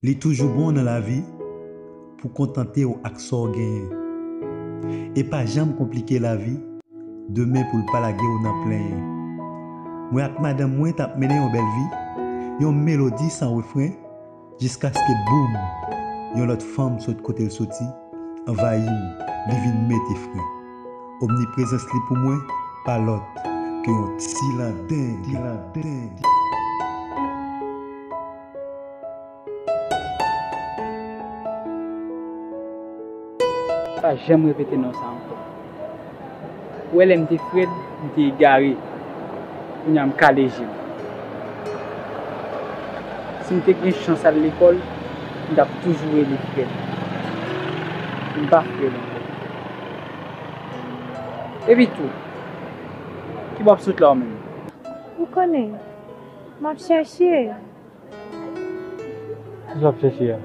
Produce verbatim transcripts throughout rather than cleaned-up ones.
Li toujou bon nan lavi pou kontante w ak sa w genyen. E pa janm konplike lavi demen pou l pa lage w nan plenyen. Mwen ak madanm mwen t ap mennen yon bèl vi, yon melodi san refren, jiskaske boum! Yon lòt fanm sot kote l soti, anvayi m, li vin mete fren. Omniprezans li pou mwen pa lòt ke yon ti landeng. Pa janm repete non sa ankò. Ou wè lè m te frèt, m te egare, kounye a m kale je m. Si m te gen chans al lekòl, m t ap toujou rele frèt. M pa frèt ankò. Epi tou, ki bò w ap sot la ou menm? Ou konnen, m ap chèche. Kisa w ap chèche a?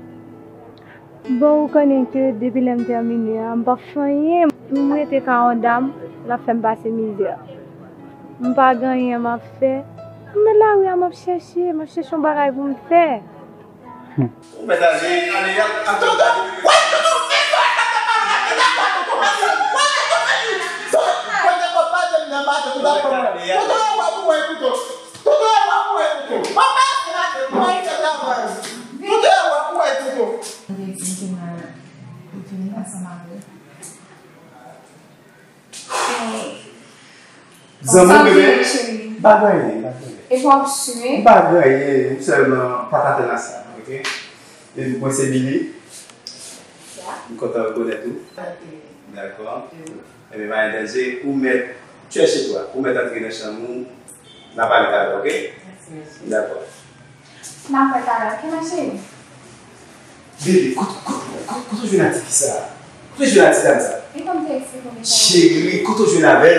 Bon, ou konnen ke depi lè m tèmine a, m p ap fè anyen. M rete kay yon dam, l ap fè m pase mizè. M pa gen anyen m ap fè. M nan lari a, m ap chèche, m ap chèche yon bagay pou m fè. Ou mèt ale, ale, ale, tonton, wè, tonton, fè sa, fè sa, fè sa, tonton, wè, tonton, fè sa, tonton, wè, tonton, pa de m nan maten, tonton, tonton, wè, wè, tonton. Toutou e wap mwen toutou. Papa se maten mwen se travay. Toutou e wap mwen toutou. Mwen te di m te mwen vini ansanm avè w. Zanmi w bebe. M pa gen anyen, m pa gen anyen. Epi w ap swiv. M pa gen anyen, m sèlman pa t atann a sa, oke? Epi mwen se Billy. M kontan rekonèt ou. Dakò. Ebyen pa gen danje, ou mèt chèche twa, ou mèt antre nan chanm ou, n a pale talè, oke? Dakò. N a pale talè, oke ma cheri? Bebe, kote kote kote w jwenn a tifi sa? Kote w jwenn a ti dam sa? Li konn te eksplike w mesaj. Cheri, kote w jwenn avè l?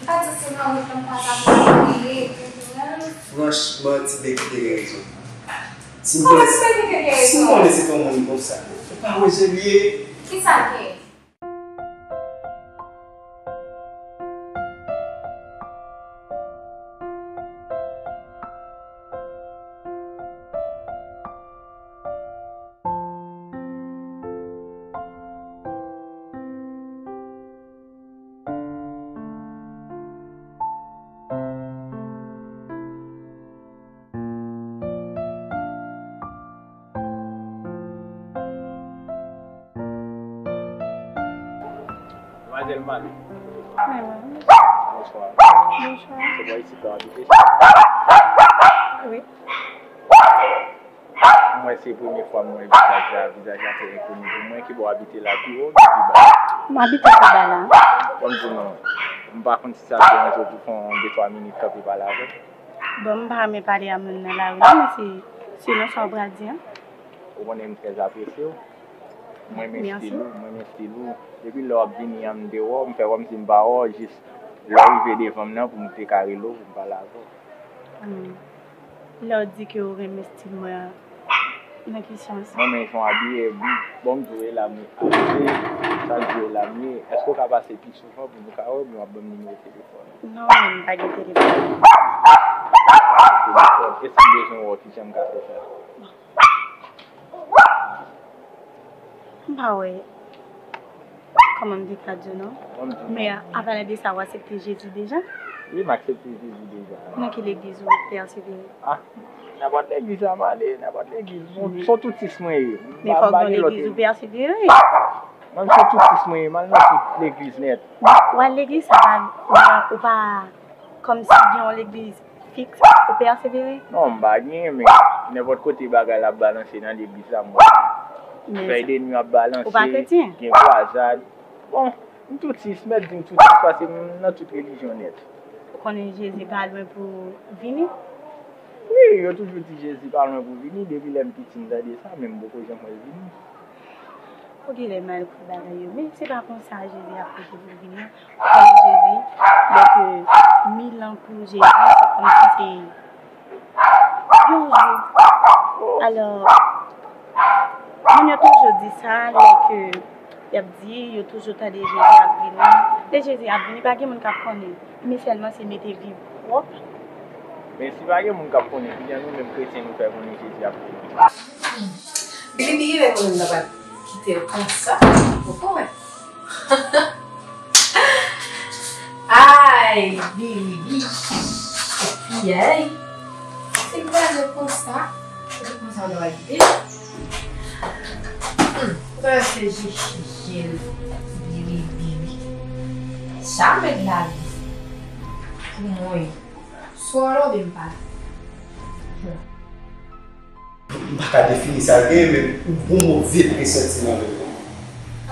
M pa di se nan wout lan m pa ta pou kriye, kriye. Franchman, ti bebe te gen rezon. Si m konnen, si m konnen se t on moun konsa, ou pa wè jan l ye. Kisa l ye? Demwazèl Mali. Bonswa. Se bò isit ou abite? Wi. M wè se premye fwa m wè vizaj la, vizaj la trè enkoni pou mwen. Ki bò w abite la, pi wo oubyen pi ba? M abite pi ba la. Bon, m di w non, m pa konn si sa ap deranje w pou fè yon de twa minit kanpe pale avè m. Bon, m pa renmen pale a moun nan lari non, men se selon sa w pral di an. Ou konnen m trè apresye w. Mwen renmen stil ou, mwen renmen stil ou. Depi lè w ap vini an m te wè w, m fè kòmsi m pa wè w, jis lè w rive devan m nan pou m te ka rele w, pou m pale avè w. Lè w di ke w renmen stil mwen an, nan ki sans? Mwen renmen jan w abiye, bon, m di w e la m ye, sa k di w e la m ye, èske w ka pase pi souvan pou nou ka wè oubyen w ap ban m nimewo telefòn ou? Non, mwen m pa gen telefòn. Telefòn. E si m bezwen wè w, kijan m ka fè sa? M pa wè kòman m te ka di w non. Men apale de sa, w aksepte Jezi deja? Wi, m aksepte Jezi deja. Nan ki legliz ou pèsevere? Ah, nenpòt legliz la m ale, nenpòt legliz. Bon, se yon toutis mwen ye. Men fòk gen legliz ou pèsevere. Mwen se yon toutis mwen ye, m al nan tout legliz nèt. W al legliz sa pa, ou pa, ou pa kòmsi gen yon legliz fiks ou pèsevere? Non, m pa gen, men nenpòt kote bagay la ap balanse nan legliz la, m wè. Fèy de nwi ap balanse, gen kwazad. Bon, m toutis, mèt di m toutis, paske m nan tout relijyon nèt. Ou konnen Jezi pa lwen pou vini? Wi, yo toujou di Jezi pa lwen pou vini, depi lè m piti m tande sa, men m poko janm wè l vini. Ou genlè mal konn bagay yo, men se pa konsa Jezi ap pote pou l vini an. Ou konnen Jezi, lè ke mil an pou Jezi, se kòmsi se yon jou. Alò, moun yo toujou di sa, lè ke y ap di, yo toujou tande Jezi ap vini. Lè Jezi ap vini, pa gen moun k ap konnen, men sèlman se mete vi pwòp. Men si pa gen moun k ap konnen, kijan nou menm kretyen nou fè konnen Jezi ap vini? Bilibili, lè moun nan pral kite l konsa, ou konprann? Ay, Bilibili. Epi, ay, se gade konsa. Epi konsa, w ap rive. Hmm, ou ta fè je chije l. Bilibili. Sa mèt la, li. Pou mwen. Swa w la oubyen m pa la. Hmm. M pa ka defini sa l genyen, men m gon move presantiman, bebe.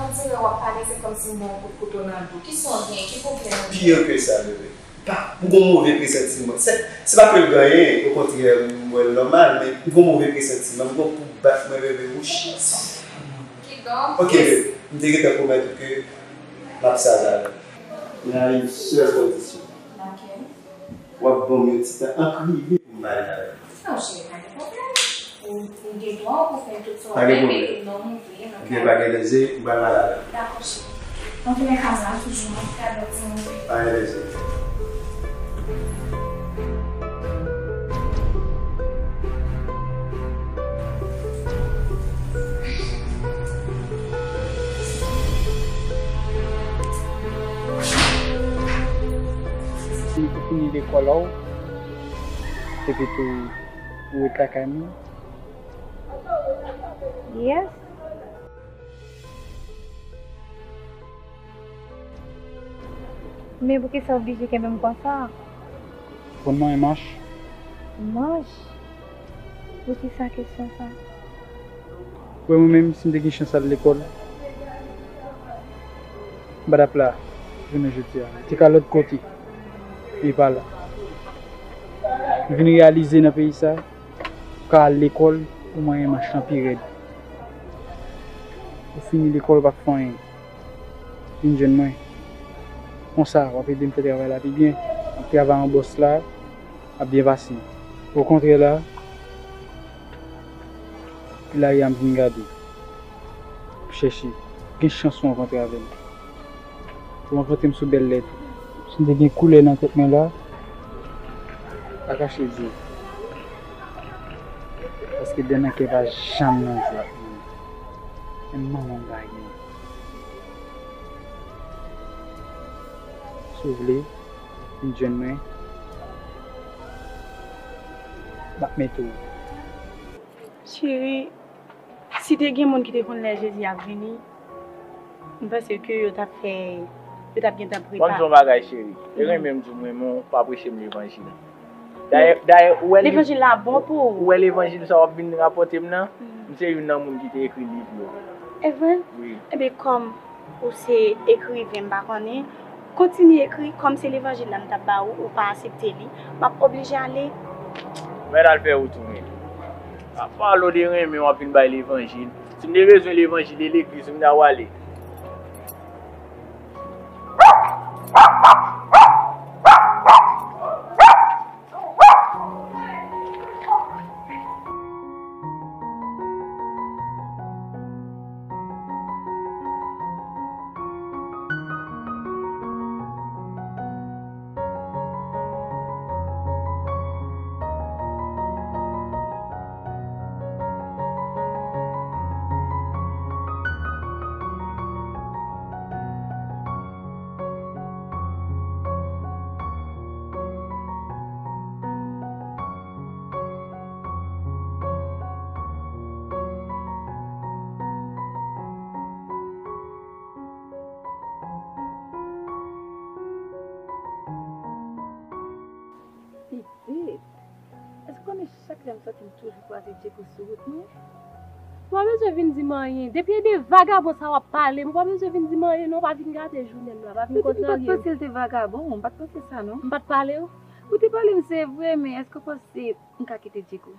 On dirait w ap pale, se kòmsi m ba w yon kout kouto nan do. Kisa w genyen? Ki pwoblèm ou genyen? Pire ke sa, bebe. Pa, m gon move presantiman. Se, se pa ke l genyen, okontrè, m wè l nòmal, men m gon move presantiman. M gon pou bat mwen, bebe, wouch. Kidonk, ok, bebe, m te gentan pwomèt ou ke m ap sal avè l. Men a yon sèl kondisyon. Laquelle? W ap ban m yon ti tan ank rive pou m pale avè l. Non, cheri, pa gen pwoblèm. Ou, ou gen dwa pou fè tout sa w vle, men non, m vle, non. Ebyen, pa gen danje, m pral pale avè l. Dakò, cheri. Antoulèka, m la toujou, mwen, gade yon ti moman. Pa gen danje. Fini, fini lekòl ou, epi tou ou ret lakay mwen. Yes. Men poukisa w oblije kenbe m konsa? Konn manyen manch. Manch? Poukisa kesyon sa? Wè, mwen menm, si m te gen chans al lekòl, m pa t ap la jounen jodi a. M te ka lòt kote, e pa la. M vin reyalize nan peyi sa, ou ka al lekòl, ou manyen manch lan pi rèd. Ou fini lekòl, ou pa fè anyen. Vin jwenn mwen. Konsa, w ap ede m fè travay la pi byen. M ap travay an bòs la, ap byen pase. Okontrè la, lari a m vin gade. Chèche. Gen chans ou rankontre avè m. Ou rankontre m sou bèl lèt. Si m te gen koulè nan tèt mwen la, pa kache zye. Paske dè nan kè pa janm nan zye ak mwen. Menm manman m pa gen. Si w vle, vin jwenn mwen. M ap mete w. Cheri, si te gen moun ki te konn lè Jezi ap vini, m panse ke yo t ap fè, yo t ap gentan prepare. Ban m di w yon bagay, cheri. E renmen m di w m renmen w, pa preche m levanjil. Dayè, dayè, ou wè li. Levanjil la bon pou ou. Ou wè levanjil sa w ap vin rapòte m nan? M se youn nan moun ki te ekri liv yo. E vre? Wi. Enben, kòm ou se ekriven, m pa konnen, kontinye ekri, kòm se levanjil la m t ap ba ou, ou pa aksepte li, m ap oblije ale. Mèt al fè wout ou menm. Ap pale w de renmen, w ap vin bay levanjil. Si m te bezwen levanjil e legliz, m ta w ale. Pitit, èske w konnen chak lè m sòti m toujou kwaze Djeko sou wout mwen? Ou pa bezwen vin di m anyen. Depi e de vagabon sa w ap pale m, ou pa bezwen vin di m anyen non, ou pa vin gate jounen m la, pa vin kontrarye m. Pitit, m pa t panse l te vagabon, m pa t panse sa non. M pa t pale w? Ou te pale m se vre, men èske w panse m ka kite Djeko?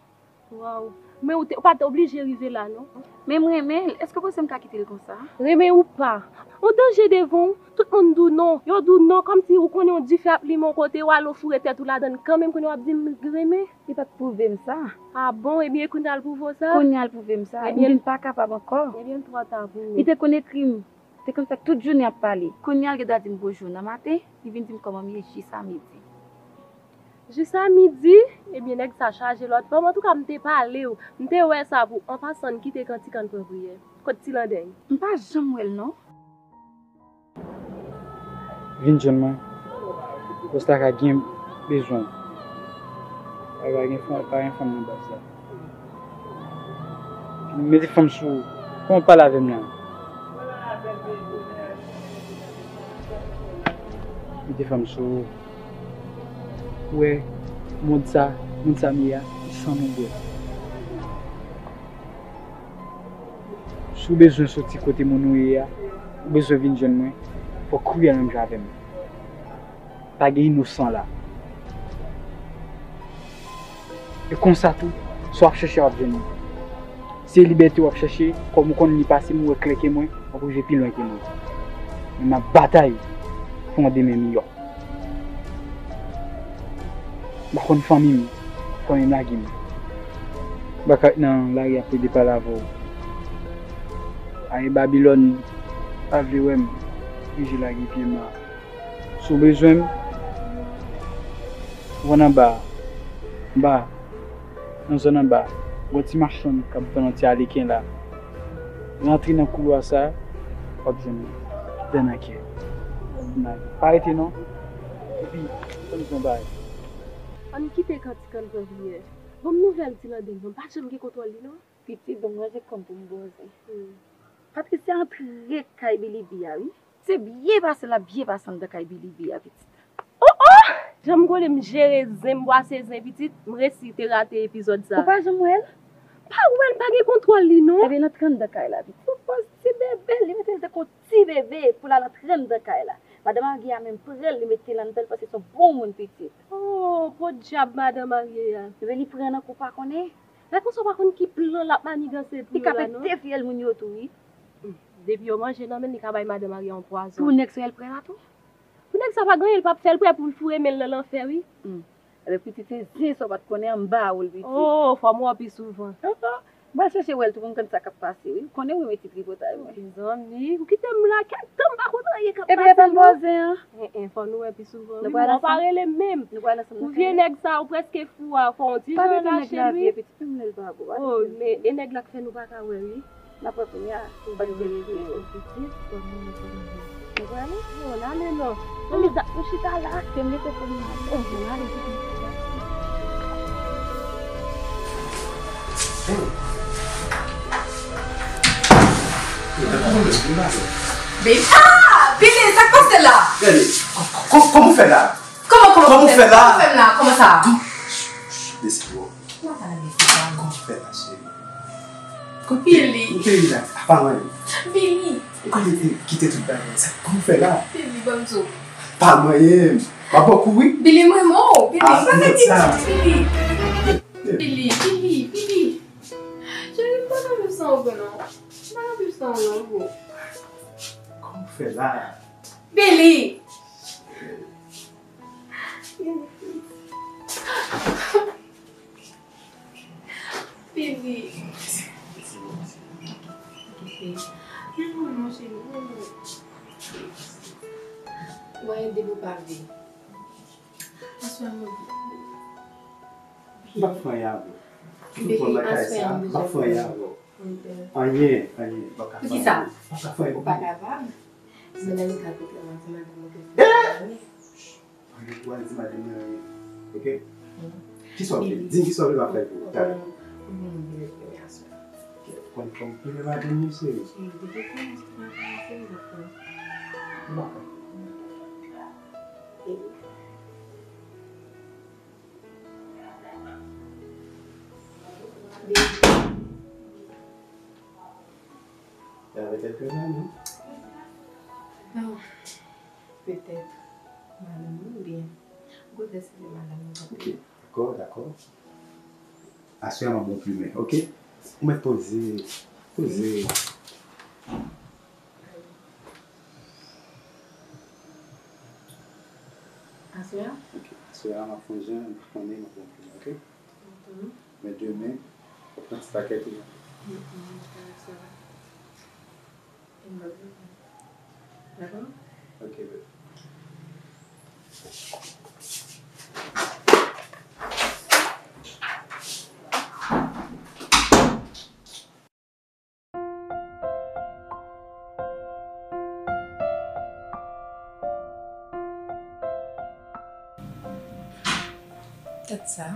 Waw. Men ou te, ou pa t oblije rive la non. Men m renmen l, èske w panse m ka kite l konsa? Renmen ou pa. Yon danje devan w, tout moun di w non. Yo di w non, kòmsi ou konnen yon dife ap limen yon kote, w ale w foure tèt ou ladan l kanmenm, kounye a w ap di m renmen. Li pa t pwouve m sa. A bon, ebyen kounye a l pwouve w sa? Kounye a l pwouve m sa. Ebyen, m vin pa kapab ankò. Ebyen twò ta pou ou. Li te konn ekri m, te konn fè tout jounen ap pale. Kounye a l gen dwa di m bonjou nan maten, li vin di m kòman m ye jis a midi. Jis a midi, ebyen, nèg sa chaje lòt fanm. Antouka, m te pale w. M te wè sa pou. An pasan, n kite kantik, ann pran priyè. Kot Ti Landeng? M pa janm wè l, non. Vin jwenn mwen. Bòs la ka gen bezwen w. Pa gen fanm, pa gen fanm nan baz la. Mete fanm sou ou. Kòman w pale avè m la? Mete fanm sou ou. Ou wè, mond sa, moun sa m ye a, li san nonbrèl. Si w bezwen soti kote moun ou ye a, ou bezwen vin jwenn mwen, fò w kriye menm jan avè m. Pa gen inosan la. E konsa tou, sa w ap chèche a w ap jwenn li. Se libète w ap chèche, kòm ou konn li pase m, ou wè klè ke mwen, w ap rive pi lwen ke mwen. Men m ap batay pou yon demen miyò. M pa konn fanmi m, fanmi m lage m. M pa ka nan lari ap plede pale avè w. Aye Babilòn pa vle wè m, oblije lage pye m a. Si w bezwen m, w ann anba, anba, nan zòn anba, gon ti machann k ap vann yon ti aleken la. Rantre nan koulwa sa, w ap jwenn li. Dan nan kè. Pa rete non. Epi, fè m di yon bagay. Ann kite kantik, ann pran priyè. Ban m nouvèl Ti Landeng non, m pa janm gen kontwòl li non. Pitit, ban m ranje kò m pou m poze. Hmm. Patricia antre kay Billy B a, wi. Se byen pase l ap byen pase anndan kay Billy B a, pitit. Oh, oh! Jan m konnen m jere zen, m bwase zen, pitit, m resi te rate epizòd sa. Ou pa janm wè l? Pa wè l, pa gen kontwòl li, non. Ebyen, l antre anndan kay la, pitit. Ou pòz ti bebe, li mete l tankou ti bebe pou l al antre anndan kay la. Madan Maria menm pran l, li mete l anndan l, paske se yon bon moun, pitit. Oh, podyab Madan Maria. Ebyen, li pran nan kou pa konnen. Lè konsa w pa konn ki plan l ap maniganse pou yo la, non? Li ka pete fyèl moun yo tou, wi. Hmm. Depi yo manje nan men l, li ka bay Madan Maria yon pwazon. Pou nèg sa l prè la tou? Pou nèg sa pa gen anyen, l p ap fè l prè pou l foure men l nan lanfè, wi. Hmm. Ebyen, pitit, se zen sa w pa t konnen anba a w l pitit. Oh, fò m wè w pi souvan. Oh, oh. Mwen chèche wè l tou pou m konn sa k ap pase, wi. Ou konnen w renmen ti tripotay mwen. Mezanmi, ou kite m la, kèk tan m pa konn anyen k ap pase, non. Epi, epa m bò zen an. En, en, fò nou wè pi souvan, wi. Mwen pa rele menm. Nou pral ansanm nan kay la. Pou vye nèg sa, ou prèske fou a, fò w di jan w lache l, wi. Pa mete nèg la vye, pitit, menm lè l pa bon. Oh, men e nèg la k fè nou pa ka wè, wi. N ap wè kounye a. Ban m vérifiye. Nou prale? Non, n ale non. Ann chita, nou chita la. Ke m mete pou nou. Oh, n ale vit. Baby, ah! Billy, sa k pase la? Gade, kò-, kò-, kòman w fè la? Kòman, kòman, kòman w fè la? Kòman w fè la? Kòman sa? Desi bò. Kòman w fè la, cheri? Billy. Ou te ri la, apa mwen? Billy. Ou ka kite, kite tout bagay sa. Kòman w fè la? Billy, ban m di w. Pa manyen m. M ap pran kou wi. Billy, m renmen w. Billy, pa fè ti Billy. Billy, Billy, Billy. Cheri, m pa ka viv san ou vre non. M pa ka viv san ou non, bro. Kòman w fè la? Billy. Baby. Non, non, non, cheri, non, non. Mwen ede pou pa vle. Aswè, mwen. M p ap fè anyen avè w. Tout moun nan kay sa, m p ap fè anyen avè w. Anyen, anyen, m p ap ka fè anyen. Poukisa? M p ap ka fè anyen. Ou pa kapab. Mennaj la kote mwen, se madanm mwen ke fè anyen. Anyen pou al di madanm nan anyen. Oke? Kisa w vle? Di m kisa w vle m ap fè pou ou. Gade. Ou konn fè m plè madanm mesye. M pa konn. E avèk kèlke moun, non? Non. Petèt madanm mwen oubyen ou prefere se madanm mwen. Ok, dakò, dakò. Aswè a m ap bon plimen, ok? Ou mèt poze, poze. Aswè a? Ok, aswè a m ap fè yon jan, m pa konnen, m ap bon plimen, ok? Mhm. Men demen, w ap pran ti pakèt ou. Mhm, m ap fè sa. E m ap vini. Dakò? Ok, babe. Gad sa.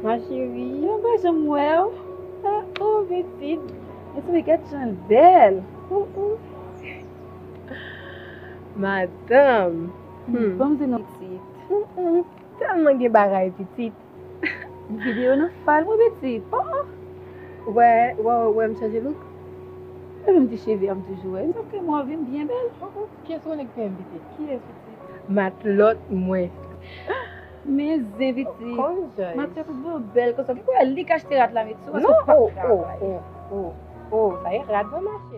Ma chérie, mwen pa janm wè w. Ah, oh, pitit. Mwen twouve gad jan l bèl. Oh, oh. Madanm. Hmm. Ban m di non, pitit. Mm, mm. Tèlman gen bagay, pitit. Videyo nan fal mwen, pitit. Oh, oh. Ou wè, ou wè, ou wè m chanje look? Menm ti cheve a m toujou wè. Sa fè mwen vin byen bèl. Oh, oh. Kiyès ou konnen ki fè m, pitit? Kiyès, pitit? Matlòt mwen. Men zen, pitit. Konn jan. Matlòt ou bèl konsa. Ou kwè li k achte rad la met sou ou? Non, oh, oh, oh, oh, oh. Sa e rad non, machè.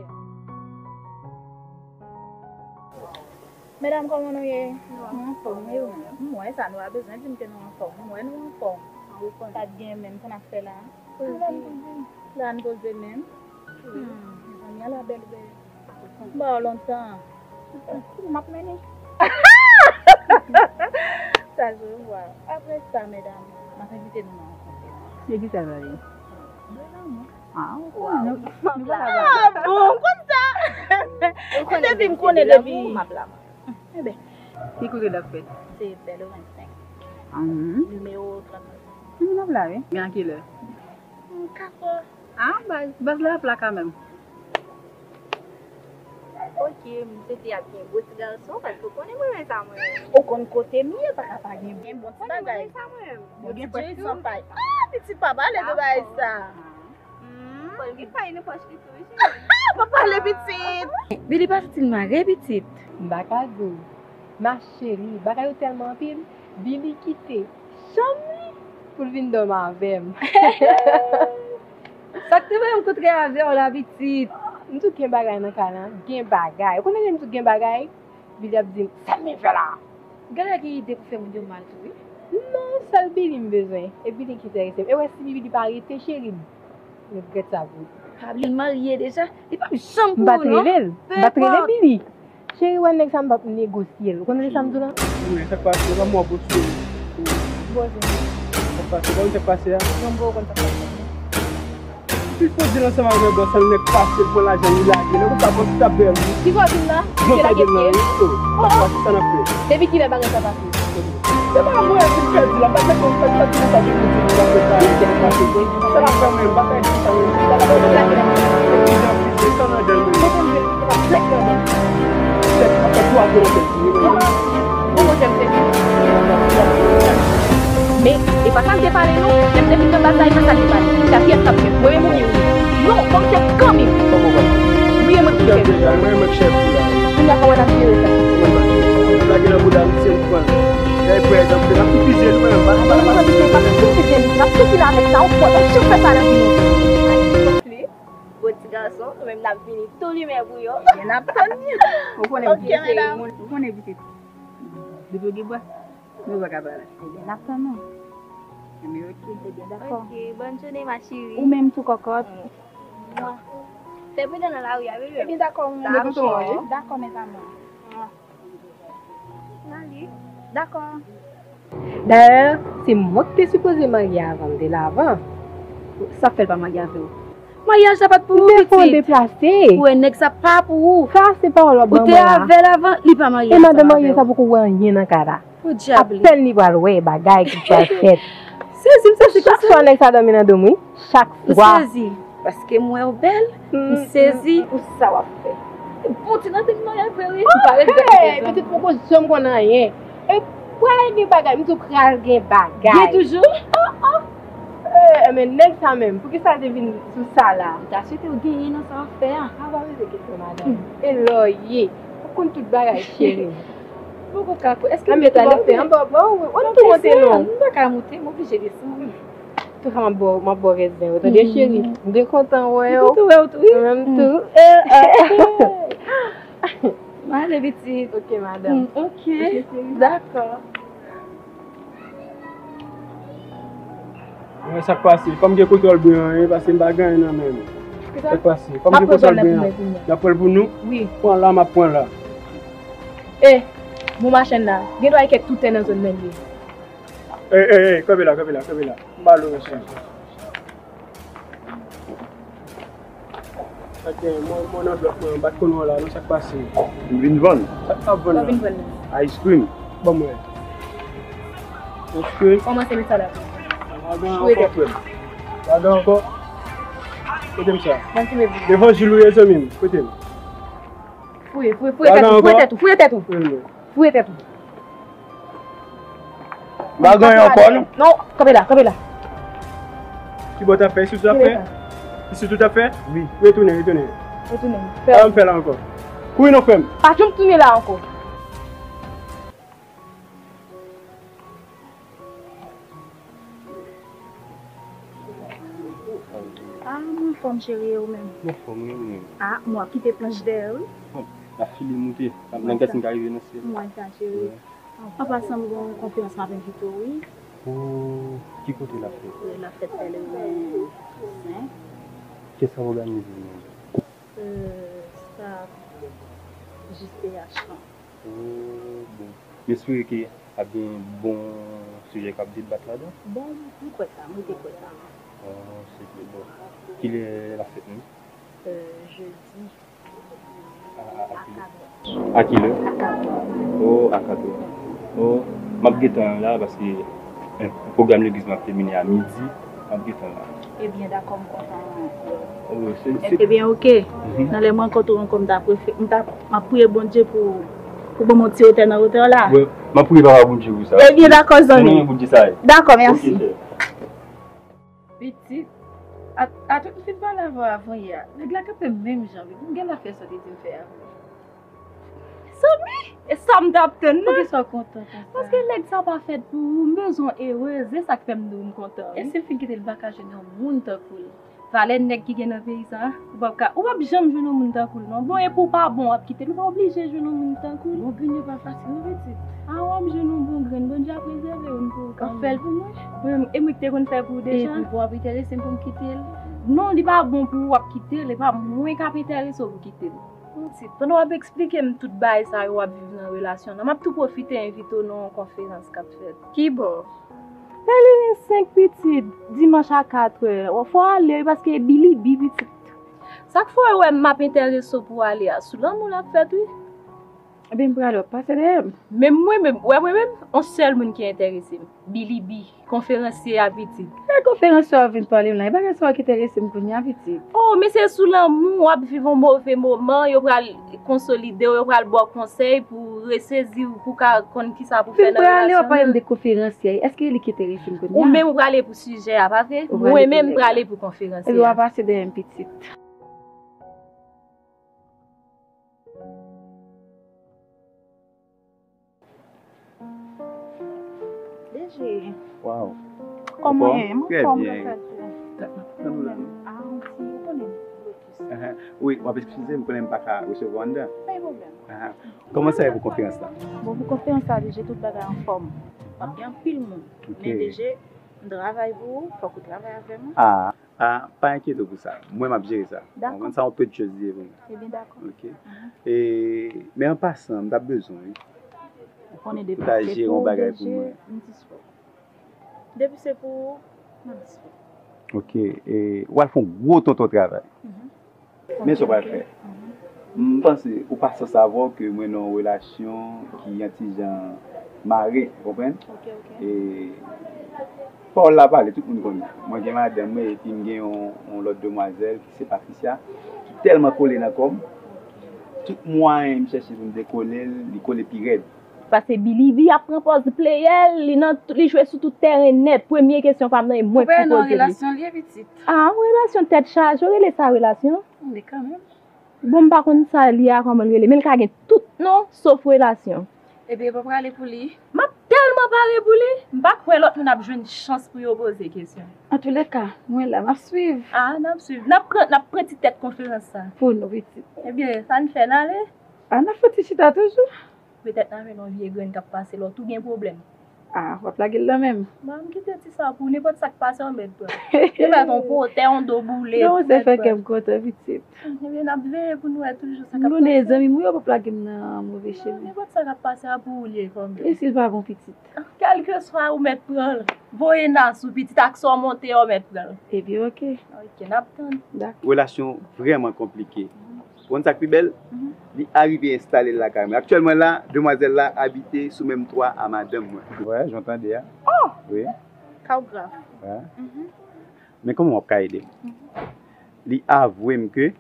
Medam, kòman nou ye? Nou anfòm, wi, ou menm? M wè sa, nou pa bezwen di m ke nou anfòm. M wè nou anfòm. Ou konn. Pa t gen menm sa n ap fè la. Poze. La n poze menm. Hmm, mezanmi, ala bèl ouvè. M ba w lontan. M ap mennen. Sa je vois. Apre sa, medam, m ap envite nou nan yon kote. E kisa l pral ye? Bèl anmou. Ah, ou konnen. Ah, bon, konn sa. Ou konnen depi m konnen depi. M ap la. Enben. Ki kote l ap fèt? Se Bèlo vennsenk. Nimewo trannèf. M ap la, wi. Men a kilè? Katò. Ah, baz, baz la ap la kanmenm. Ok, m swete ap gen gwo ti gason, paske ou konnen mwen renmen sa mwen. Ou konn kote m ye, pa ka pa gen bon ti bagay. Ou konnen mwen renmen sa mwen. Yo gen ti Jay san pay. Ah, pitit pa pale de bagay sa. Hmm. Bon, li pa gen pòch li tou, wi, cheri. Ah, pa pale pitit. Billy pa santi l mare pitit. M pa ka di w. Ma chérie, bagay yo tèlman anpil, Billy kite chanm li pou l vin dòmi avè m. Sa k te voye m kontre avè w la, pitit? M di w gen bagay nan kay la, gen bagay. Ou konnen lè m di w gen bagay, Billy ap di m, "Sa m vin fè la?" Gade ki ide pou fè moun yo mal tou, wi. Non, sèl Billy m bezwen. E Billy ki enterese m. E wè, si Billy pa rete, cheri m, regrèt sa pou ou. Pa bliye l marye deja. Li p ap janm pou ou, non. M pa t rele l. M pa t rele Billy. Cheri, wè nèg sa m p ap negosye l. Ou konn sa m di w la? Wi, sa k pase? Ou pa mò bosye. Bosye. Sa k pase? Ou konn sa k pase a? Non, m poko konn sa k pase. Pi fò di l ansanm avèk bòs la, nèg pase l pran lajan li lage. Nèg ou pa konn sa bèl wi. Ki sa w di m la? Jan w tande l lan wi. Sa k pase? Sa n ap fè? Depi kilè bagay sa pase? Se pa mwen ki pèdi la, m pa te konn sa ki pase pou di m sa se sa ki pase. Sa la fè mwen, m pa ka di sa mwen. Sa nan dan mwen. Kote m jwe, se pa plèk nan dan. Tèt, m ap fè twa gwo nan tèt li. Bon, bon, jèm se. Men, e pa sa m te pale non. Lè m te vin nan baz la, e pa sa m te pale. Sa fiyès k ap fè. Mwen menm ou ye wi. Non, fò m chèf kanmenm. Wi, e mwen ki chèf. Mwen menm k chèf la. Kounye a kòman n ap jere sa? Lage nan bouda misye, m pran l. Lè prè egzanp, n ap divize nou menm, pa nan pa nan pa. N ap divize nou, n ap Tou fin avèk sa, ou pwòp, ou chak fè sa nan vi nou. Li, bon ti gason, nou menm n ap vini tou limen pou yo. Ebyen, n ap tann li. Ou konnen pitit, ou konnen pitit. Depi w gen bras, nou pa ka pale. Ebyen, n ap tann ou. Ebyen, oke. Ebyen, dakò. Ok, bonne journée, ma chérie. Ou menm tou, kòkòt. Mwa. Fè pridan nan lari a, bebe. Ebyen, dakò, mwen. Dakò, mes amours. Mwa. N ale. Dakò. Dayè, se mwen ki te sipoze marye avè w, m te la avan. Sa fè l pa marye avè w? Maryaj la pa t pou ou, pitit. Ou deplase. Ou wè nèg sa pa pou ou. Sa se pawòl w ap ban mwen la. Ou te avè l avan, li pa marye ansanm avè w. E madanm marye sa poko wè anyen nan kay la. Podyab li. Apèn li pral wè bagay ki pral fèt. Sezi, m sezi. Chak swa nèg sa dòmi nan do m, wi. Chak swa. M sezi. Paske m wè w bèl, m sezi. Pou sa w ap fè. Bon, ti nan te mwen vre, wi. M pa regrèt. Pitit poko janm konn anyen. E pral gen bagay, m di w pral gen bagay. Gen toujou? Oh, oh. Eh, men nèg sa menm, poukisa l te vin sou sa la? M ta swete w genyen nan sa w ap fè a. A pa poze kesyon, madanm. E lè w ye, ou konn tout bagay, cheri. Poko ka kwè. Èske m mete lè fè anba bò ou? Ou tou monte non. M pa ka monte, m oblije desann. Tou sa m ap bò, m ap bò rès zen yo, tande, cheri? M byen kontan wè w. M kontan wè w tou, wi. Mwen menm tou. M ale, pitit. Ok, madanm. Ok, dakò. Mwen, sa k pase? Fò m gen kontwòl byen an, wi, paske m pa gen anyen nan men m. Sa k pase? Fò m gen kontwòl byen an. N ap pran l pou nou? Wi. Pran la, m ap pran la. E, bon machann la, gen dwa e kèk toutè nan zòn nan li ye. E, e, e, kanpe la, kanpe la, kanpe la. M ba l ou, mesye. Ok, mwen, mwen nan blòk mwen, m pa t konn wè w la, non, sa k pase? M vin vann. Sa k ap vann la? Ice cream. Ban mwen. Ice cream. Kòmanse met sa la. Pa gen ankò, frè m. Pa gen ankò. Kote m sa? Devan Jil ou ye, zanmi m. Kote m? Fouye, fouye, fouye tèt ou, fouye tèt ou, fouye tèt ou. Fouye tèt ou. Pa gen ankò, non. Non, kanpe la, kanpe la. Ki bò w t ap fè? Isi w t ap fè? Isi w t ap fè? Wi. Retounen, retounen. Retounen. Sa w ap fè la ankò? Kouri non, frè m. Pa janm tounen la ankò. Ah, mwen anfòm, cheri, e ou menm? Mwen anfòm, wi, mwen menm. Ah, mwen ap kite planch dèyè, wi. Bon, n ap file moute. Nan kiyès m ka rive nan syèl? Mwen sa, cheri. An pasan, m gen yon konferans m ap envite w, wi. Pou ki kote l ap fèt? L ap fèt lè le ven senk. Kiyès k ap òganize l menm? Euh, sa, J C H lan. Oh, bon. M espere ke ap gen bon sijè k ap debat ladan. Bon, m kwè sa, m rete kwè sa. Oh, se byen, bon. Kilè l ap fèt menm? Euh, jedi. A, a, a kilè? A kilè? A kat è. Oh, a kat è. Oh, m ap gentan la paske, eh, pwogram legliz m ap tèmine a midi. M ap gentan la. Ebyen, dakò, m kontan. Oh, se, se... Ebyen, oke. Nan lè m rankontre w ankò, m ta prefe-, m ta, m ap priye Bondye pou, pou ban m yon ti otè nan otè w la. Wi, m ap priye Papa Bondye pou sa. Ebyen, dakò, zanmi. Dakò, mèsi. Oke, chè. Pitit, a, a tout m fin pale avè w avan yè a, nèg la kanpe menm jan, wi. M gen lafyèt sa w te di m fè a. Zanmi, e sa m t ap tann nan. Poukisa w kontan konsa? Paske nèg sa pa fèt pou ou, m bezwen w erez, e sa k fè m di w m kontan, wi. E si m fin kite l, m pa ka jwenn yon moun tankou l. Valè nèg ki gen nan peyi sa, ou p ap ka, ou p ap janm jwenn yon moun tankou l, non. Bon, e pou w pa bon, w ap kite l, ou pa oblije jwenn yon moun tankou l. Bon, grenn yo pa fasil, non, pitit. A, w ap jwenn yon bon grenn, Bondye ap rezève youn pou ou kanmenm. W ap fè l pou mwen? Wi, e mwen ki te konn fè l pou ou deja. E pou, pou w ap enterese m pou m kite l? Non, li pa bon pou ou, w ap kite l, e pa mwen k ap enterese w pou w kite l. Pitit, pandan w ap eksplike m tout bagay sa yo w ap viv nan relasyon nan, m ap tou pwofite envite w nan yon konferans k ap fèt. Kibò? Lè le ven senk, pitit, dimanch a katrè. Fò w ale, wi, paske bilibi, pitit. Sa k fè w wè m ap enterese w pou w ale a? Sou lanmou l ap fèt, wi. Ebyen, m prale, w ap pase dèyè m. Men mwen menm, w wè mwen menm, yon sèl moun ki enterese m. Bilibi. Konferansye a pitit. Lè konferansye a vin pale m la, e bagay sa yo ki enterese m kounye a, pitit. Oh, men se sou lanmou, w ap viv yon move moman, yo pral konsolide w, yo pral ba w konsèy pou w resezi w, pou w ka konn kisa pou w fè nan relasyon nan. Fin prale, w ap pale m de konferansye a, èske e li ki enterese m kounye a? Ou menm ou prale pou sijè a, pa vre? Mwen menm m prale pou konferansye a. Epi w ap pase dèyè m, pitit. D J. Waw. Kòman w ye? Mwen anfòm, grasa a Dye. Mwen menm, a, yon ti, ou konnen, lotus. Wi, w ap eskize m, konnen m pa ka resevwa w anndan. Pa gen pwoblèm. Kòman sa ye pou konferans la? Bon, pou konferans la, deja tout bagay anfòm. W ap gen anpil moun. Men deja, m travay pou ou, fòk ou travay avè mwen. Ah, pa enkyete w pou sa. Mwen, m ap jere sa. Dakò. Sa yon pèt chèz li ye pou mwen. Ebyen, dakò. Ok. E, men an pasan, m t ap bezwen, wi. Ou konnen depi se pou ou, deja, m dispo. Depi se pou ou, m ap dispo. Ok, e, w al fè yon gwo tonton travay. Men sa w pral fè. M panse ou pa san savwa w ke mwen nan yon relasyon ki yon ti jan mare, ou konprann? E pawòl la pale, tout moun konnen. Mwen gen madanm mwen epi m gen yon, yon lòt demwazèl ki se Patricia, ki tèlman kole nan kò m. Tout mwayen m chèche pou m dekole l, li kole pi rèd. Paske Billy B ap pran pòz player, li nan, li jwe sou tout tèren nèt. Premye kesyon pa m nan, e mwen ki poze li. Ou pa nan relasyon li ye, pitit? Ah, relasyon tèt chaje, ou rele sa relasyon? Li kanmenm. Bon, m pa konn sa li a, kòman l rele, men l ka gen tout non, sof relasyon. Ebyen, pa prale pou li. M ap tèlman pare pou li, m pa kwè lòt moun ap jwenn chans pou yo poze kesyon. Antouleka, mwen la, m ap swiv. Ah, n ap swiv. N ap pran, n ap pran ti tèt konferans sa. Pou nou, pitit. Ebyen, sa n fè, n ale? Ah, n ap fè ti chita toujou. Petèt n a jwenn yon vye grenn k ap pase lòt ou gen pwoblèm. Ah, w ap lage l nan men m. Ban m kite ti sa pou ou, nenpòt sa k pase, w mèt pran. Ou mèt yon potè, yon do boule, ou mèt pran. Non, se fè kè m kontan, pitit. Ebyen, n ap veye pou n wè toujou sa k ap pase. M konnen zanmi m, wi, yo p ap lage m nan move chemen. Nenpòt sa k ap pase a pou ou li ye, fanmi. E si l pa bon, pitit? Kèlkeswa, ou mèt pran l. Voye nas ou, pitit, ak sa w monte a, w mèt pran l. Ebyen, ok. Ok, n ap tann. Dakò. Relasyon vrèman konplike. Ou konn sa k pi bèl? Li arive enstale l lakay mwen. Aktyèlman la, demwazèl la abite sou menm twa a madanm mwen. Vwayaj mwen tande a. Oh! Wi. Ka w grav. Wi. Men kòman w ap ka ede m? Li avwe m ke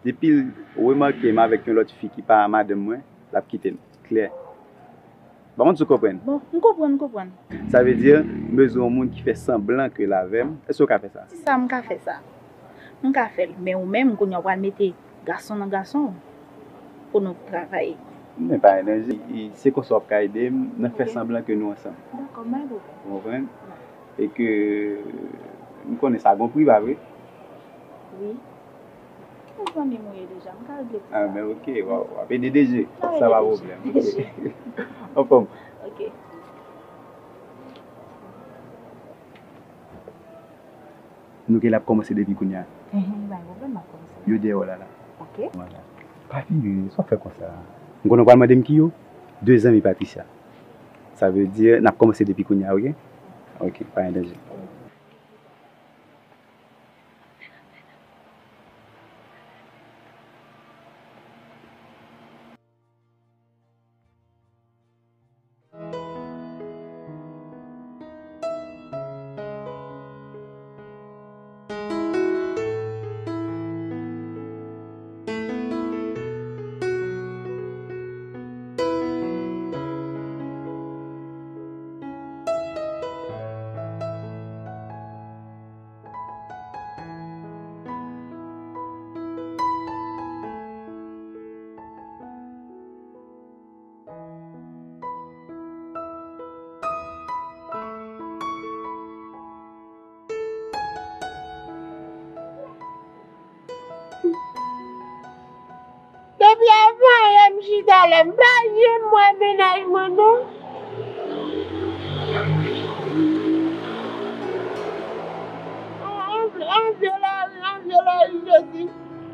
depi l remake m avèk yon lòt fi ki pa madanm mwen, l ap kite m. Klè. Bon, m konprann. Bon, m konprann, m konprann. Sa vle di, m bezwen yon moun ki fè sanblan ke l avè m. Èske w ka fè sa? Si sa, m ka fè sa. M ka fè l. Men ou menm, kounye a, w pral mete gason nan gason pou nou travay. Men pa gen danje. E, se konsa w ap ka ede m nan fè sanblan ke nou ansanm. Dakò, m pa gen pwoblèm. Ou konprann? E ke m konnen sa gon pri, pa vre? Wi. Yon zanmi m ou ye deja, m ka regle pou sa. Ah, men ok, w ap, w ap ede deje. Sa pa pwoblèm. Ok. Anfòm. Ok. Nou gen l ap kòmanse depi kounye a. Enhen, pa gen pwoblèm, m ap kòmanse. Yo dèyè w la, la. Ok. Vwala. Pa vire, sa w fè konsa? M konnen w pral mande m ki yo? De zanmi Patricia. Sa vle di, n ap kòmanse depi kounye a, ok? Ok, pa gen danje. Depi avan yè m chita la, m pa janm wè mennaj mwen non. An, an, an vye lari, an vye lari, Jezi.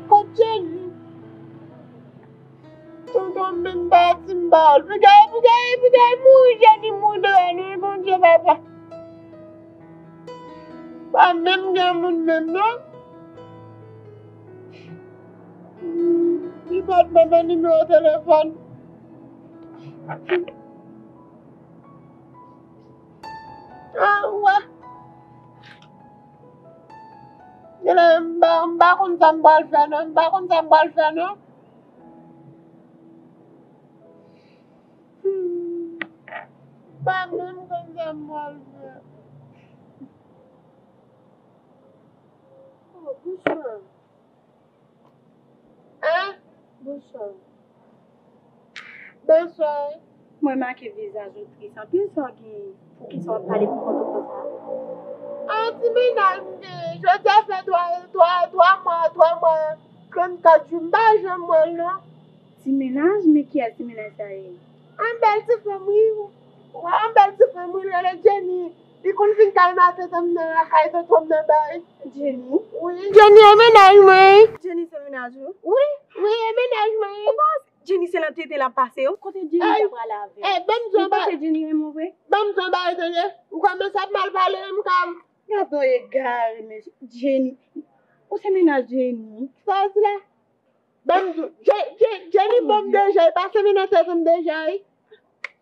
Kot Jezi? Tonton menm pa di m pa al. Piga, piga, piga mouri, Jezi mouri devan nou, Bondye papa. Pa menm gen moun menm non. Li pa t ban mwen nimewo telefòn. Ah, wè. Genlè m pa, m pa konn sa m pral fè non, m pa konn sa m pral fè non. Hmm. M pa menm konn sa m pral fè. Oh, bonswa. Hein? Bonswa. Bonswa. Mwen make vizaj ou tris anpil, sa w gen, poukisa w ap pale pou kont ou konsa? An ti mennaj m genyen, jodi a fè twa, twa, twa mwa, twa mwa, trannkat jou, m pa janm wè l non. Ti mennaj? Men kiyès ti mennaj sa ye? An bèl ti fanm wi. Wi, an bèl ti fanm wi, li rele Jenny. Li konn vin kay matant m nan, lakay tonton m nan bay. Jenny? Wi. Jenny e mennaj mwen. Jenny se mennaj ou? Wi, wi, e mennaj mwen. Ou pa Jenny se nan tete l ap pase yo. Kote Jenny ta prale avè l? Ey, ban m di yon bagay. Ou panse Jenny renmen w vre? Ban m di yon bagay tande. Ou kòmanse ap mal pale wi, m ka. Gad yon egare, men Jenny. Ou se mennaj Jenny? Sa w di la? Ban m di w, Je-, Je-, Jenny bon m deja, e pa se mennaj tèt m deja wi.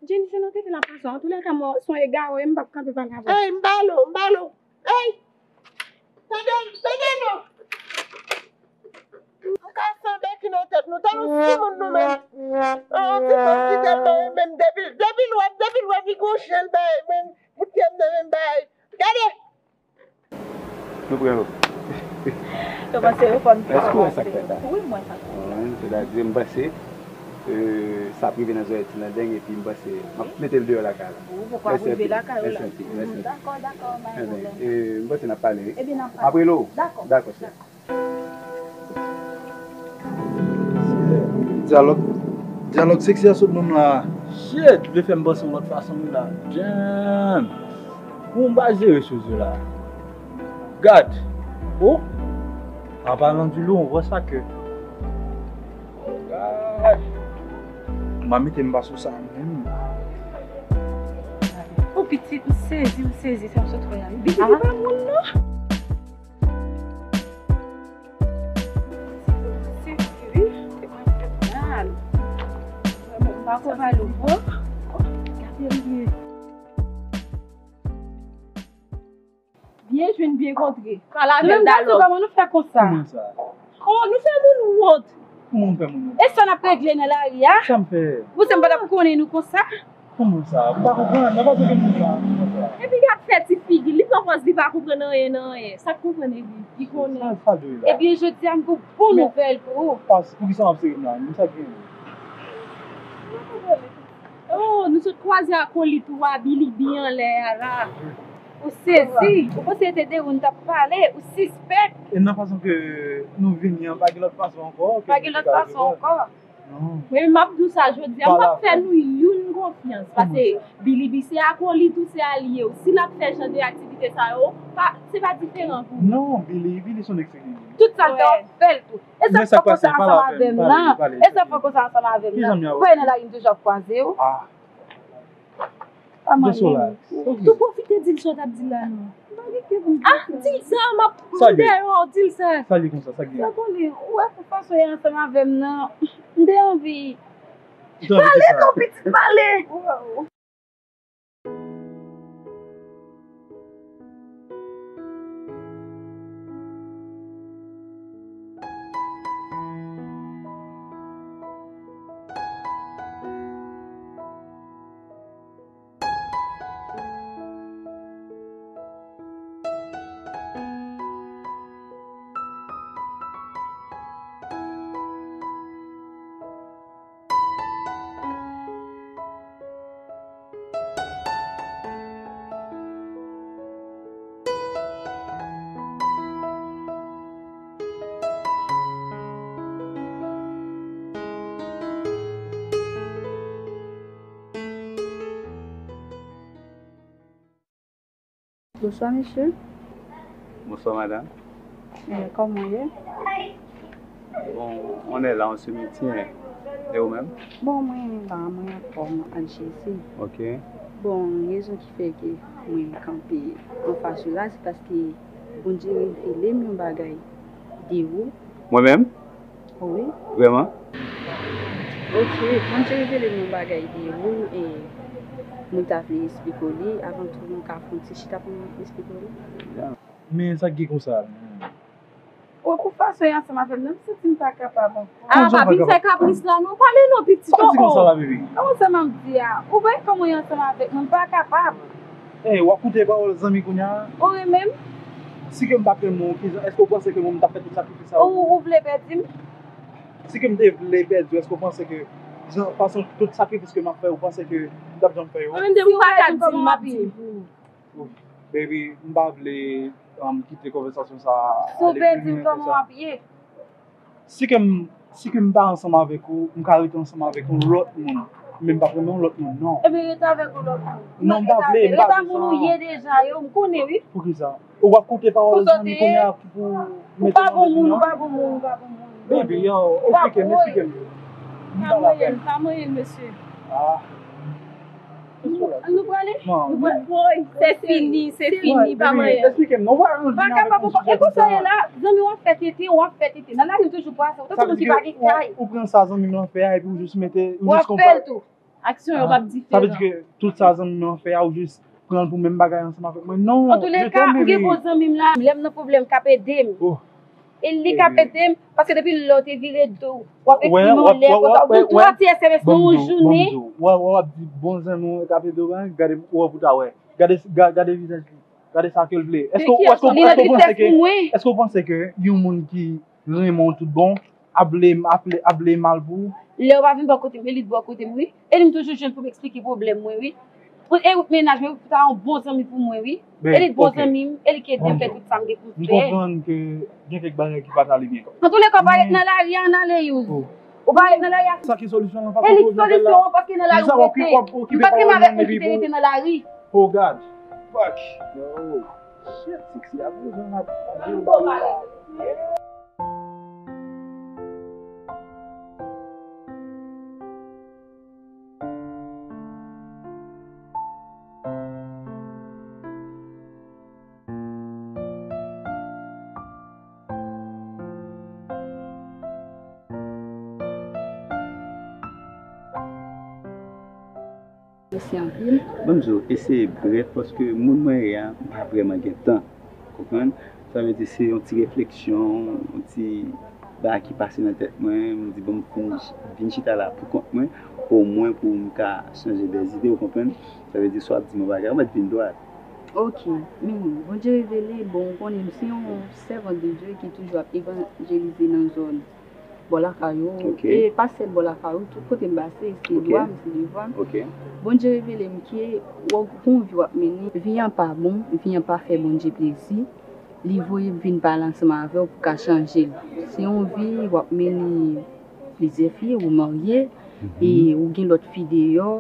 Jenny se nan tete l ap pase w. Antoulèka, mwen se yon egare, m p ap kanpe pale avè w. Ey, m pale w, m pale w. Ey! Tande, tande non. Nou ka sanble ki nan tèt nou, tan nou sou moun nou menm. An, yon ti fanm ki tèlman renmen m, depi, depi l wè, depi l wè ki gon chen l bay, mwen, pou tèt nan menm bay. Gade! Nou pran yo. Yo panse yo fò m. Èske w wè sa k fèt la? Wi, m wè sa k fèt la. Sètadi, m panse, euh, sa ap rive nan zòrèy ti nan deng, epi m panse, m ap mete l deyò lakay la. Ou poko ap rive lakay ou la. Mèsi anpil, mèsi anpil. Dakò, dakò, pa gen pwoblèm. Ebyen, euh, m panse n ap pale, wi. Ebyen, n ap pale. Apre lo. Dakò. Dakò, chè. Dyalòg, dyalòg seksi a sot nan m la. Shit, vle fè m panse yon lòt fason wi la. Damn. Bon, m pa jere choz yo la. Gad. Oh. An palan di lo, on voit sa ke. Oh, gad. M pa mete m pa sou sa menm. Oh, pitit, m sezi, m sezi, sa m sot wè a. Pitit, li pa moun non. Byen jwenn, byen kontre. Pale avè l, Dalò. Kòman nou fè konsa? Kòman sa? Oh, nou fè moun wont. Kòman nou fè moun wont? E sa n ap regle nan lari a? Sa m fè? Ou se m pa t ap konnen nou konsa? Kòman sa? M pa konprann. Nan fason ke moun la, kòman sa? Epi gad fè ti figi l, li pran pòz li pa konprann anyen nan anyen. Sa k konprann epi, li konnen. Sa, sa dwe la. Ebyen, jodi a, m gen yon bon nouvèl pou ou. Pas, poukisa w ap sere m la? Men sa k gen. Oh, nou sot kwaze akolit ou a, Billy Bean anlè a la. Ou sezi, ou panse se de ou n t ap pale, ou sispèk. E nan fason ke nou vini an, pa gen lòt fason ankò? Pa gen lòt fason ankò. Non. Mwen menm m ap di w sa jodi a, m p ap fè nou youn konfyans, paske Billy Bean se akolit ou, se alye w. Si l ap fè jan de aktivite sa yo, pa, se pa diferan pou ou. Non, Billy, Billy se yon ex. Tout sa l fè, w ap fè l tou. E sa k fè w konsa ansanm avè m nan? E sa k fè w konsa ansanm avè m nan? Ou pa wè nan lari m toujou ap kwaze w? Ah. Tou pwofite di l sa w t ap di l la non. Ah, di l sa, m ap dèyè w, di l sa. Sa li konsa, sa gen? Sa konnen, ou wè pou fason y ansanm avè m nan, m te anvi. Pale non, pitit, pale. Bonswa, mesye. Bonswa, madanm. Eh, kòman w ye? Bon, on est là, on se maintient. E ou menm? Bon, mwen la, mwen anfòm, Alchezi. Ok. Bon, rezon ki fè ke mwen kanpe anfas ou la, se paske Bondye revele m yon bagay de ou. Mwen menm? Wi. Vrèman? Ok, Bondye revele m yon bagay de ou e mwen ta vle eksplike w li. Avan tou, nou ka fè yon ti chita pou mwen eksplike w li? Men sa k gen konsa menm? Ou pou fason y ansanm avè m nan, m santi m pa kapab ankò. Ah, pa vin fè kapris la non, pale non pitit. Sa w di konsa la, bebe? Kòman sa m ap di a? Ou wè kòman y ansanm avèk mwen, m pa kapab. Ey, w ap koute pawòl zanmi kounye a? Ou renmen m? Si ke m pa t renmen w, kijan, èske w panse ke mwen m t ap fè tout sakrifis sa yo? Ou, ou vle pèdi m? Si ke m te vle pèdi w, èske w panse ke Jan, fason tout sakrifis ke m ap fè, ou panse ke m t ap janm fè yo? Mwen menm, depi ou pa ka di m, m ap di pou ou. Baby, m pa vle, um, kite konvèsasyon sa a ale pi lwen ke sa. Si ke m, si ke m pa ansanm avèk ou, m ka rete ansanm avèk yon lòt moun. Men m p ap renmen yon lòt moun, non. Ebyen, rete avèk yon lòt moun. Non, m pa vle, m pa vle sa. Ou ye deja yo, m konnen, wi. Poukisa? Ou ap koute pawòl zanmi kounye a pou mete nan moun, non? Ou pa bon moun, ou pa bon moun, ou pa bon moun. Baby, yo, eksplike m, eksplike m. M pale avè m. Pa manyen l, mesye. Ah. Ann nou prale? Non. Nou prale. Woy, se fini, se fini, pa manyen. Eksplike m, non, ou pa kapab ankò. E konsa ye la, zanmi w ap fè tete, w ap fè tete. Nan lari, ou toujou pase, ou tankou moun ki pa gen kay. Ou pran sa zanmi m lan fè a, epi ou jis mete, ou jis konpare. W ap fè l tou. Aksyon yo p ap diferan. Sa vle di ke tout sa zanmi m lan fè a, ou jis pran l pou menm bagay ansanm avèk mwen. Non, je t'aime, baby. Antouleka, m gen bon zanmi m la. Lè m nan pwoblèm, k ap ede m. E li k ap ede m, paske depi lè w te vire do w, w ap eksprime w lè konsa, ou konn tou ap ti S M S nan yon jounen. Wè, wè, w ap di bon zanmi w k ap ede w, gade, ou wè pou ta wè. Gade, ga-, gade vizaj li. Gade sa ke l vle. Èske, èske, èske w panse ke, èske w panse ke yon moun ki renmen w tout bon ap vle, ap vle, ap vle mal pou ou? Lè w pa vin bò kote m, e li t bò kote m, wi. E li m toujou jwenn pou m eksplike pwoblèm mwen, wi. Pou, e mennaj mwen, pou ta yon bon zanmi pou mwen, wi. E li t bon zanmi m, e li k ede m fè tout sa m gen pou m fè. M konprann ke gen kèk bagay ki pa t ale byen. Antouleka, ou pa ret nan lari a, ann ale, Youz. Ou pa ret nan lari a. Sa ki solisyon an? E li k solisyon an, paske nan lari ou rete. M pa t renmen avèk moun ki te rete nan lari. Oh God. Fuck. Yo. Shit, Sexy ap bezwen ap, ap jere. Mèsi anpil. Ban m di w, eseye brèf, paske moun mwen ye a, m pa vrèman gen tan. Konprann? Sa vle di se yon ti refleksyon, yon ti bagay ki pase nan tèt mwen, m di, bon, m fin vin chita la pou kont mwen, omwen pou m ka chanje dèzide, ou konprann? Sa vle di, si w ap di m yon bagay, ou mèt vin dwat. Ok, men Bondye revele, bon, ou konnen m se yon sèvant de Dye ki toujou ap evanjelize nan zòn bò lakay ou, e pa sèl bò lakay ou, tout kote m pase, se dwa m, se devwa m. Bondye revele m ke w gon vi w ap mennen, vi an pa bon, vi an pa fè Bondye plezi. Li voye m vin pale ansanm avè w pou w ka chanje l. Se yon vi w ap mennen plizyè fi, ou marye, e ou gen lòt fi deyò.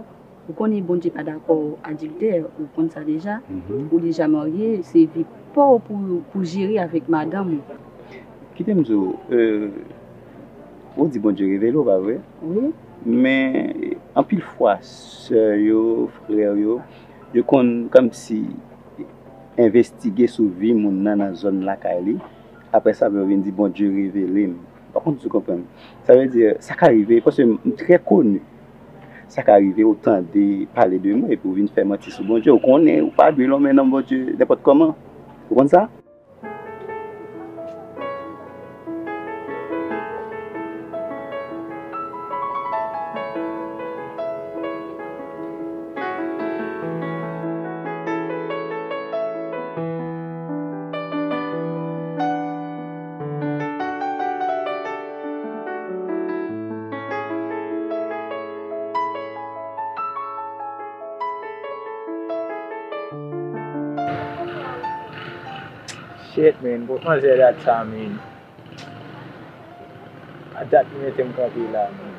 Ou konnen Bondye pa dakò adiltè, ou konn sa deja. Ou deja marye, se vi pa w pou, pou jere avèk madanm ou. Kite m di w, euh, ou di Bondye revele w, pa vre? Wi. Men, anpil fwa, sè yo, frè yo, yo konn kòmsi envestige sou vi moun nan nan zòn lakay li. Apre sa, yo vin di, Bondye revele m. M pa konn si w konprann. Sa vle di, sa ka rive, paske m trè koni. Sa ka rive, ou tande pale de mwen, epi ou vin fè manti sou Bondye. Ou konnen, ou pa dwe lonmen non Bondye nenpòt kòman. Ou konn sa? Shit, man. Kot manzè dat sa, man? A dat li mete m kanpe la, man.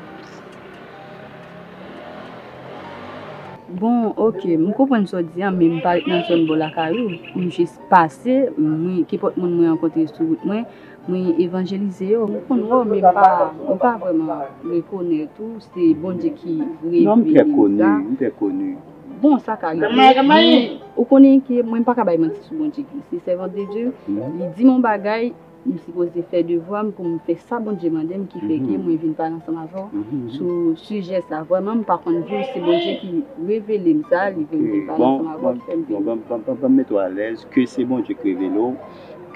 Bon, ok, m konprann sa w di a, men m pa ret nan zòn bò lakay ou. M jis pase, mwen, kenpòt moun mwen rankontre sou wout mwen, mwen evanjelize yo. M konn wè w, men m pa, m pa vrèman rekonèt ou. Se Bondye ki revele m sa. Non, m trè koni, m trè koni. Bon, sa ka rive. Men, ou konnen ke mwen pa ka bay manti sou Bondye ki se sèvant de Dye. Li di m yon bagay, m sipoze fè devwa m pou m fè sa Bondye mande m, ki fè ke mwen vin pale ansanm avè w sou sijè sa. Vrèman, m pa konn di w se Bondye ki revele m sa, li vin pale ansanm avè w, ki fè m vin. Bon, bon, bon, bon, ban m mete w alèz, ke se Bondye ki revele w,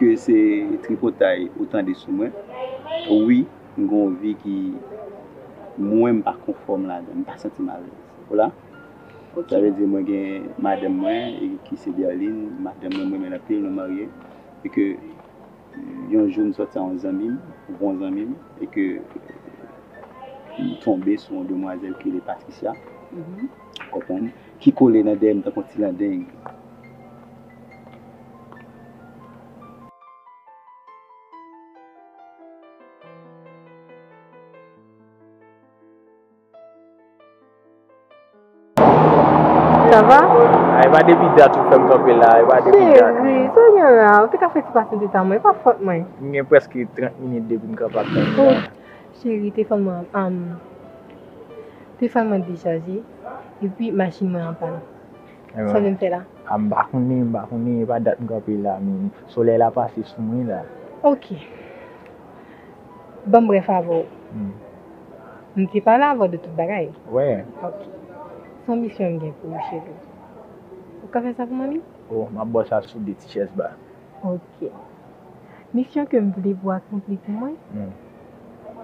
ke se tripotay ou tande sou mwen. Wi, m gen yon vi ki mwen m pa konfòm ladan, m pa santi m alèz. Vwala. Sa vle di mwen gen madanm mwen, e ki se Berline, madanm mwen, mwen renmen l anpil, nou marye, e ke yon jou m sòti a yon zanmi m, yon bon zanmi m, e ke M tonbe sou yon demwazèl ki rele Patricia. Mhm. Konprann? Ki kole nan dèyè m tankou yon ti landeng. Ça va? Ah, e pa depi dat ou fè m kanpe la, e pa depi dat. Cheri, sa w gen la? Ou te ka fè ti pasyante tann mwen, e pa fòt mwen. M gen prèske trant minit depi m kanpe ap tann ou la. Oh, cheri, telefòn mwen, um, telefòn mwen dechaje, epi machin mwen an pàn. Sa w vle m fè la? Ah, m pa konnen, m pa konnen, e pa dat m kanpe la, men solèy la pase sou mwen la. Ok. Ban m brèf avè w. Hmm. M te pale avè w de tout bagay. Wè. Ok. Se yon misyon m gen pou ou, cheri. Ou ka fè sa pou mwen, wi? Oh, m ap ba w sa sou de ti chèz ba. Ok. Misyon ke m vle pou w akonpli pou mwen, hmm,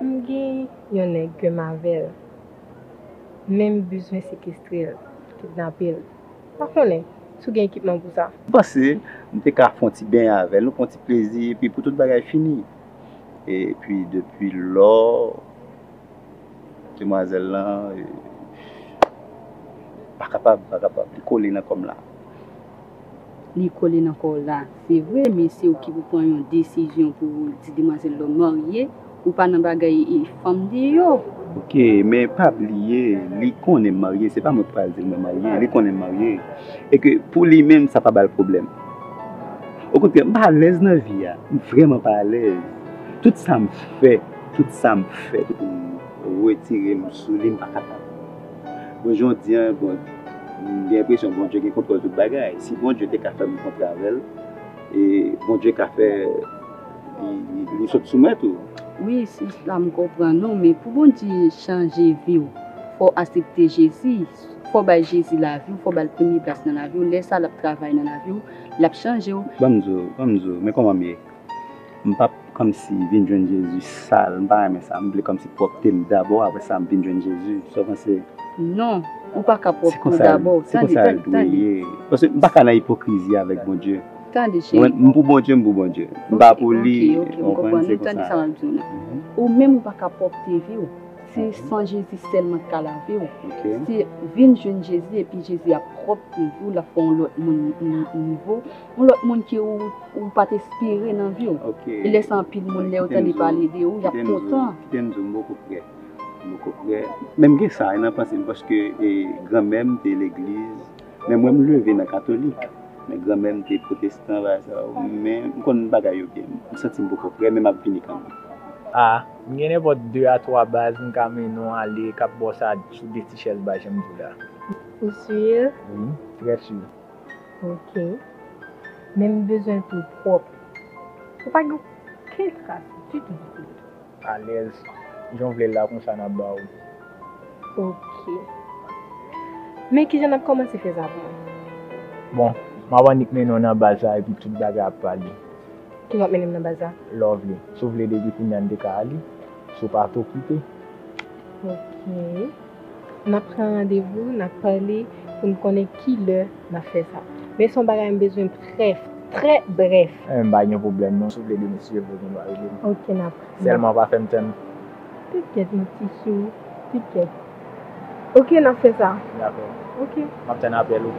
m gen yon nèg ke m avè l, men m bezwen sekestre l, kidnape l. Pa konnen si w gen ekipman pou sa. M panse m te ka fè yon ti benyen avè l, nou pran yon ti plezi, epi pou tout bagay fini. Epi depi lò, demwazèl lan, eh, pa kapab, pa kapab. Li kole nan kò m la. Li kole nan kò w la, se vre, men se ou ki pou pran yon desizyon pou di demwazèl lan marye, ou pa nan bagay e fanm deyò. Ok, men pa bliye, li konnen m marye, se pa mwen ki pral di l mwen marye, li konnen m marye. E ke pou li menm, sa pa ba l pwoblèm. Okontrè, m pa alèz nan vi a. M vrèman pa alèz. Tout sa m fè, tout sa m fè pou m retire m sou li, m pa kapab. Bon, jodi a, bon, m gen enpresyon Bondye gen kontwòl tout bagay. Si Bondye te ka fè m kontre avè l, e Bondye ka fè li, li, li sot sou mwen tou. Wi, se sa m konprann ou, men pou Bondye chanje vi w, fò w aksepte Jezi, fò w bay Jezi lavi w, fò w ba l premye plas nan lavi w. Lè sa l ap travay nan lavi w, l ap chanje w. Ban m di w, ban m di w, men kòman m ye? M p ap kòmsi vin jwenn Jezi sal, m pa renmen sa. M vle kòmsi pwòpte m dabò, apre sa m vin jwenn Jezi. Sa w panse? Non, ou pa ka pwòpte w dabò. Se konsa l dwe ye. Paske m pa ka nan ipokrizi avèk Bondye. Tande, cheri. Mwen, m pou Bondye, m pou Bondye. M pa pou li, ok, ok, m konprann, se konsa. Tande sa m ap di w la. Mhm. Ou menm ou pa ka pwòpte vi w. Se san Jezi sèlman k ka lave w. Ok. Se vin jwenn Jezi, epi Jezi ap pwòpte vi w, l ap fè yon lòt moun ni-, nivo, yon lòt moun ke ou, ou pa t espere nan vi w. Ok. E lè sa anpil moun, lè yo tande pale de ou, y ap kontan. Kite m di w, m poko prè. M poko prè. Men m gen sa nan panse m, paske, e, granmè m te legliz, men mwen m leve nan katolik. Men granmè m te pwotestan, bagay sa yo. Men m konn bagay yo byen. M santi m poko prè, men m ap vini kanmenm. Ah, m gen nenpòt de a twa baz m ka mennen w ale k ap ba w sa sou de ti chèz ba jan m di w la. Ou si? Wi, trè si. Ok. Men m bezwen l pou l pwòp. Ou pa gen okenn tras ditou, ditou, ditou. Alèz. Jan w vle l la konsa n ap ba w. Ok. Men kijan n ap kòmanse fè sa pou mwen? Bon, m ap annik mennen w nan baz la epi tout bagay ap pale. Ki w ap mennen m nan baz la? Lè w vle. Si w vle depi kounye a n te ka ale. Si w pa t okipe. Ok. N ap pran randevou, n ap pale pou n konnen ki lè n ap fè sa. Men se yon bagay m bezwen brèf, trè brèf. Eh, m pa gen pwoblèm non. Si w vle demen, si Dye vle, nou va rele m. Ok, n ap. Sèlman pa fè m tann. Tèt kèt, mon ti chou. Tèt kèt. Ok, n ap fè sa. Dakò. Ok. M ap tann apèl ou.